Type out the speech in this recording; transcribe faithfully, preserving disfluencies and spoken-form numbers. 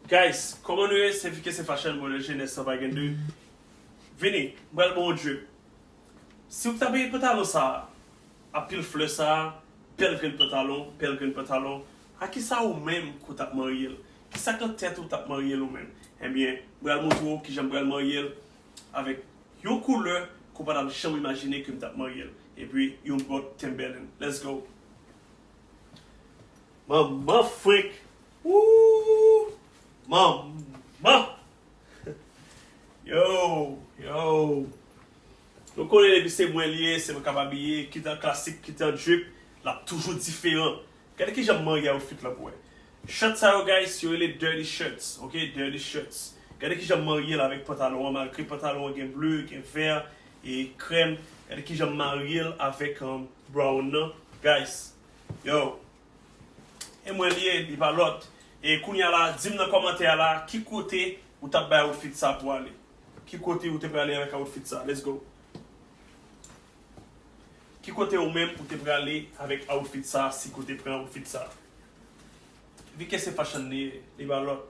Guys, kòman nou ye? Se Vike, se Fashion Model Jeunesse, sa pa gen de. Vini, m pral ba w yon drip. Si w t ap peye pantalon sa a, ak pil flè sa a, bèl grenn pantalon, bèl grenn pantalon, a kisa ou menm ke w t ap marye l? Kisa k nan tèt ou t ap marye l ou menm? Ebyen, m pral montre w kijan m pral marye l avèk yon koulè ke w pa t ap janm imajine ke m t ap marye l. Epi, yon bòt Timberland. Let's go! Manman frenk! Woo! Manman! Yo, yo. Nou konnen depi se mwen li ye, se mwen k ap abiye, kit an klasik, kit an drip, l ap toujou diferan. Gade kijan m marye outfit la pou wè. Shirt sa yo, guys, yo rele dirty shirts, ok? Dirty shirts. Gade kijan m marye l avèk pantalon an, malgre pantalon an gen ble, gen vè, e krèm. Gade kijan m marye l avèk, um, brown nan. Guys, yo. E mwen li ye, li pa lòt. E kounye a la, di m nan kòmantè a la, ki kote ou t ap bay outfit sa pou ale? Ki kote ou te prale avèk outfit sa? Let's go. Ki kote ou menm ou te prale avèk outfit sa, si ke w te pran outfit sa? Vike, se Fashion li ye, li pa lòt.